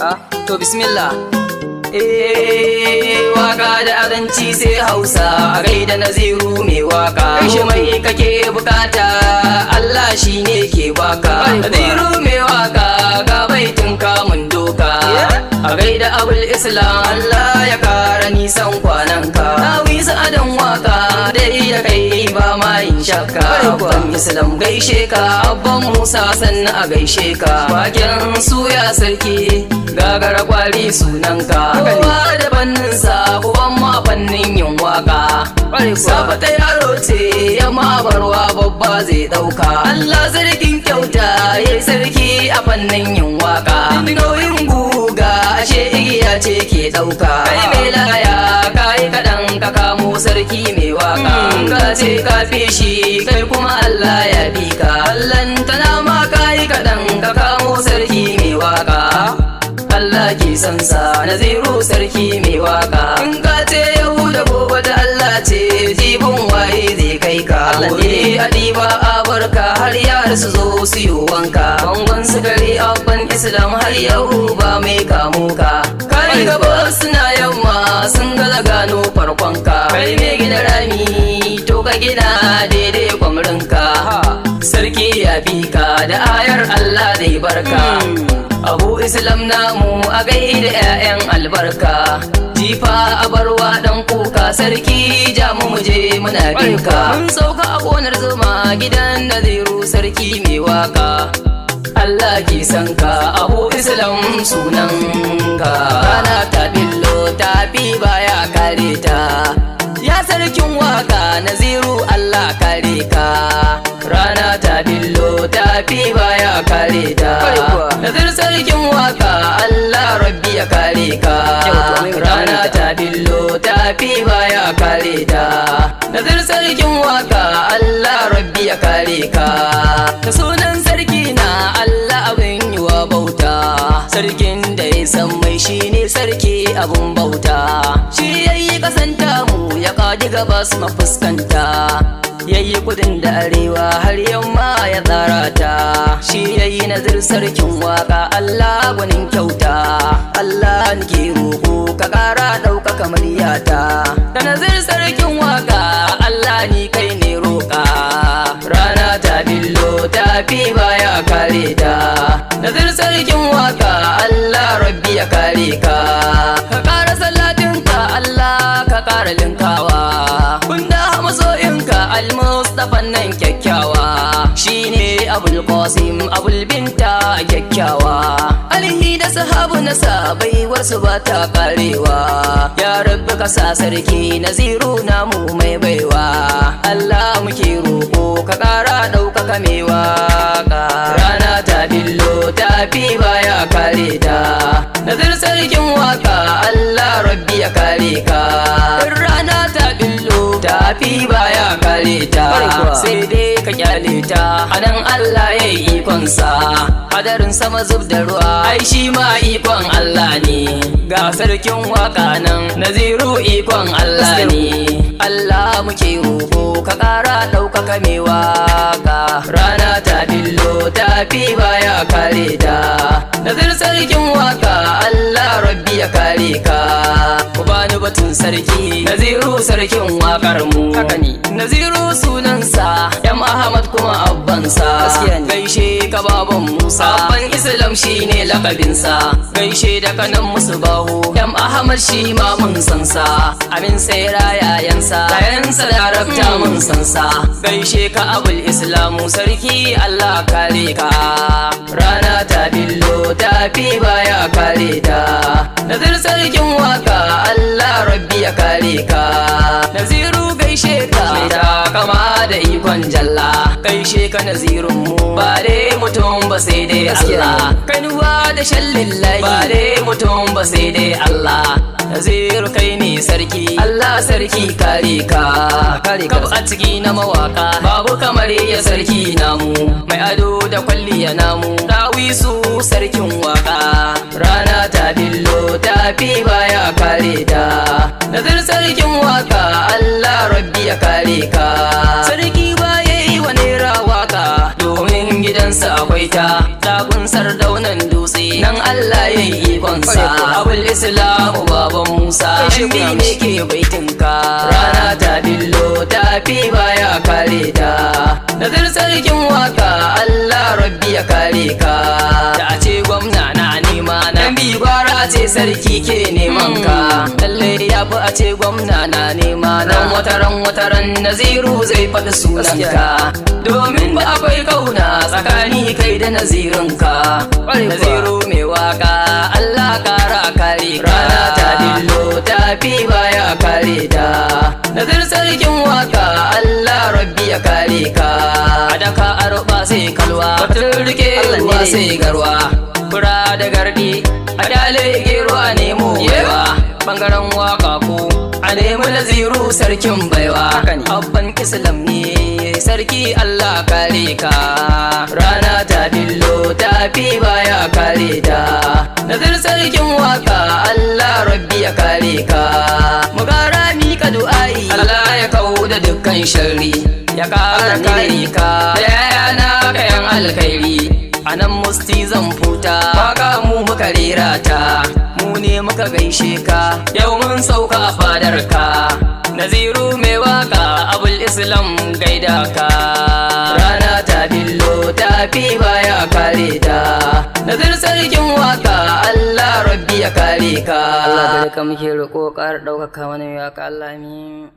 Ah, to bismillah. Eh, waka da azanci sai Hausa, a gaida Naziru mai waka. Gaishe mai kake bukata, Allah shi ne ke baka. Naziru mai waka, ga baitin kamun doka. A gaida Abul Islam, Allah ya kara nisan kwananka. Nawisa adon waka, dai da kai ba ma yin shakka. Abban Islam gaishe ka, Abban Musa sannan a gaishe ka. Waken suya sarki, gagara kwari sunanka. Kowa da fanninsa, uban ma fannin yin waka. Safa ta yaro ce, yamma barwa babba zai dauka. Allah sarkin kyauta, yayi sarki a fannin yin waka. Nauyin guga, ashe igiya ce ke dauka. Kai mai laya, kai kaɗan ka kamo sarki mai waka. Ka ce ka fi shi, kai kuma Allah ya bi ka. Allah tana ma kai kaɗan ka kamo sarki mai waka. Allah ke san sa, Naziru sarki mai waka. In ka ce yau da gobe da Allah ce, jibin waye zai kai ka? Gobe a ɗiba a barka, har yara su zo su yi wanka. Bangon sukari, Abban Islam, har yau ba mai kamo ka. Kai gaba suna yamma, sun gaza gano farkon ka. Kai mai gina rami, to ka gina daidai kwamrinka. Sarki ya fi ka, da ayar Allah zai barka. Abu Islam namu, a gaida 'ya'yan albarka. Jifa a barwa dan kuka, sarki jamu muje muna binka. Mun sauka a gonar zuma, gidan Naziru sarki mai waka. Allah ke san ka, Abu Islam sunan ka. Rana ta billo, tafi baya kare ta. Ya sarkin waka Naziru, Allah kare ka. Rana ta billo, tafi baya kare ta. Nazir sarkin waka, Allah rabbi ya kare ka. Rana ta billo, tafi baya kare ta. Nazir sarkin waka, Allah rabbi ya kare ka. Da sunan sarki na Allah abin yi wa bauta. Sarkin da ya san mai shine sarki abun bauta. Shi yayi kasanta mu, ya kaji gabas mafuskanta. Yayi kudin da arewa har yamma ya tsara ta. Shi yayi Nazir sarkin waka, Allah gwanin kyauta. Allah nake roƙo ka ƙara ɗaukaka muryata. Da Nazir sarkin waka, Allah ni kai ne roƙa. Rana ta billo, tafi baya kare ta. Nazir sarkin waka, Allah rabbi ya kare ka. Ka ƙara salatinka Allah, ka ƙara linkawa. Kunda masoyinka Almustapha nan kyakkyawa. Shine Abul Qasim, Abul Binta kyakkyawa. Alihi da sahabu na sabai warsu ba ta karewa. Ya rabbi ka sa sarki Naziru namu mai baiwa. Allah muke roƙo ka ƙara ɗaukaka mai waka. Rana ta billo, tafi baya kare ta. Nazir sarkin waka, Allah rabbi ya kare ka. Rana ta billo, tafi baya kare ta. Sai dai ka kyale ta, anan Allah ya yi ikonsa. Hadarin sama zub da ruwa, ai shi ma ikon Allah ne. Ga sarkin waka nan, Naziru ikon Allah ne. Allah muke roƙo ka ƙara ɗaukaka mai waka. Rana ta billo, tafi baya kare ta. Nazir sarkin waka, Allah rabbi ya kare ka. Ku bani batun sarki Naziru sarkin wakar mu. Haka ne. Naziru sunansa, Yam Ahmad kuma abbansa. Gaskiya ne. Gaishe ka baban Musa, Abban Islam shine lakabinsa. Gaishe da kanan musu bahu, Yam Ahmad shi ma mun san sa. Amin sai rayayensa, yayansa darakta mun san sa. Gaishe ka Abul Islamu sarki, Allah kare ka. Rana ta billo, tafi baya kare ta. Nazir sarkin waka, Allah rabbi ya kare ka. Naziru gaishe ka, mai kama da ikon jalla. Gaishe ka Nazirun mu, ba dai mutum ba sai dai Allah. Kainuwa da shallillahi, ba dai mutum ba sai dai Allah. Naziru kai ne sarki, Allah sarki kare ka. Kare ka. Kab a ciki na mawaka, babu kamar ya sarki namu. Mai ado da kwalliya namu, dawisu sarkin waka. Rana ta billo, tafi baya kare ta. Nazir sarkin waka, Allah rabbi ya kare ka. Sarki ba ya yi wa naira waka, domin Domin gidansa akwai ta tagun Sardaunan Dutse, nan Allah ya yi ikonsa. Abul Islamu, baban Musa, shi ne ke baitinka. Rana ta billo, tafi baya kare ta. Nazir sarkin waka, Allah Rabbi ya kare ka. Da a ce gwamna na nema na bi, gwara ce sarki ke neman ka. Lalle ya fi a ce gwamna na nema na. Wataran wataran Naziru zai faɗi sunanka, domin ba akwai kauna tsakani kai da Nazirinka. Naziru mai waka, Allah kara kare ka. Rana ta dillo, tafi baya kare ta. Nazir sarkin waka, Allah Rabbi ya kare ka. Adaka arba sai kalwa, batun rike ruwa sai garwa. Fura da gardi a dale, gero a nemo baiwa. Bangaren waka ko a nemi Naziru sarkin baiwa. Abban Islam ne sarki, Allah kare ka. Rana ta billo, tafi baya kare ta. Nazir sarkin waka, Allah Rabbi ya kare ka. Mu gara mika du'ai, Allah ya kau da dukkan sharri, ya kara kare ka da yayana kayan alkhairi. A nan musti zan futa waka, mu muka rera ta, mu ne muka gaishe ka. Yau mun sauka a fadar ka, Naziru mai waka, Abul Islam gaida ka. Rana ta billo, tafi baya kare ta. Nazir sarkin waka, Allah Rabbi ya kare ka. Allah, gare ka muke roƙo, ƙara ɗaukaka mana mai waka, Allah, amin.